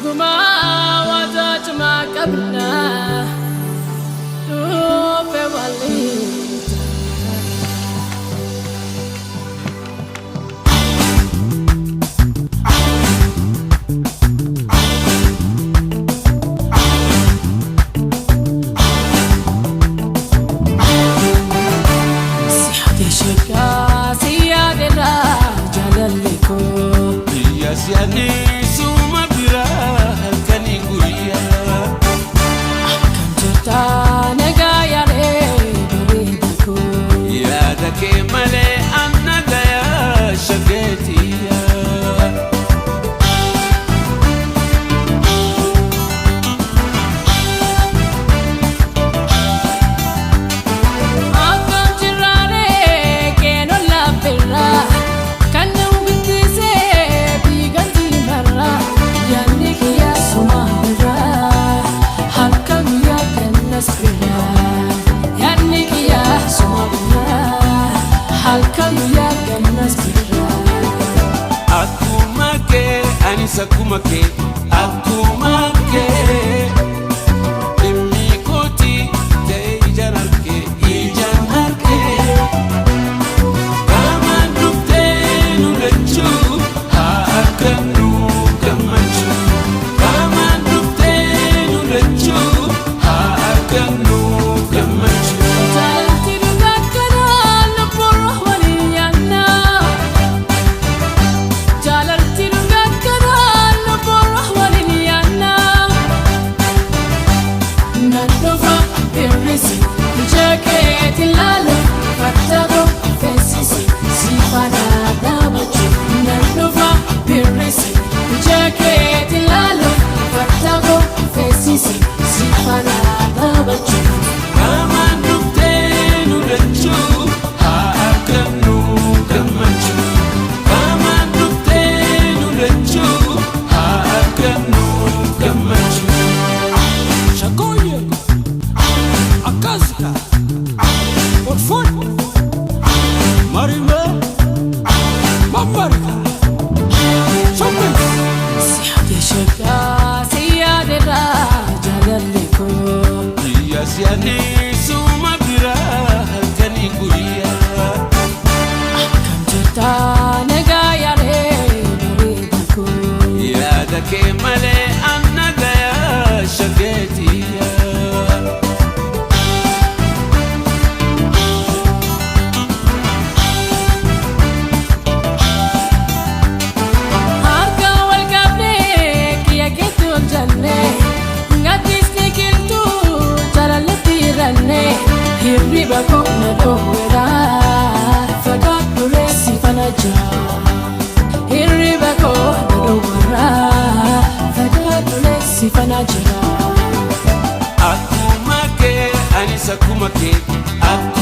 Dhugumaa waadaa cimaa qabna dhufe waliin. Si shakkaa si yaadedha jaalalli koo. Biyya si'anii suma biraa halkanii guyyaa. Akkam jirta nagaa yaadee bareeda koo. Yaada kee malee anna gayaa shageetiyaa. Akkam jirraaree keenon laafirraa kan nama guddisee biiganti marraa yaadni kiyyaa suma biraa halkan guyyaa kannas biraa yaadni kiyyaa suma biraa halkan guyyaa kannas biraa. Akkuma kee anis akkuma kee akkuma kee. Dhimmi kooti ta'e ijaan argee ijaan argee. Qaamaan dhuftee nu lachuu haa argannu gammachuu. Qaamaan dhuftee nu lachuu haa argannu gammachuu. Jaalalti dhugaa kanaa lubbuun waliin yaannaa. Jaalalti dhugaa kanaa lubbuun waliin yaannaa. Nan dhufa hir'isi ija keetti ilaalu fatta feesisi si faana dhaabachuu. Nan dhufa hir'isi ija keetti ilaalu fatta feesisi si faana dhaabachuu. Qaamaan dhuftee nu lachuu haa argannu gammachuu. Qaamaan dhuftee nu lachuu haa argannu gammachuu. Shakoye Akazika Portfolio Marime Mamarika Shopping. Si shakkaa si yaadedha jaalalli koo. Biyya si'anii suma biraa halkanii guyyaa. Akkam jirta nagaa yaadee bareeda koo. Yaada kee malee anna gayaa shageetiyaa. Harka wal qabnee kiyya keetti ol jannee gaddisni qilxuu jaalalletti hir'annee hirriba koo na dhoowweera fagaadhu reessi fana jira. Hirriba koo na dhoowweera fagaadhu reessi fana jira. Akkuma kee anis akkuma kee akkuma.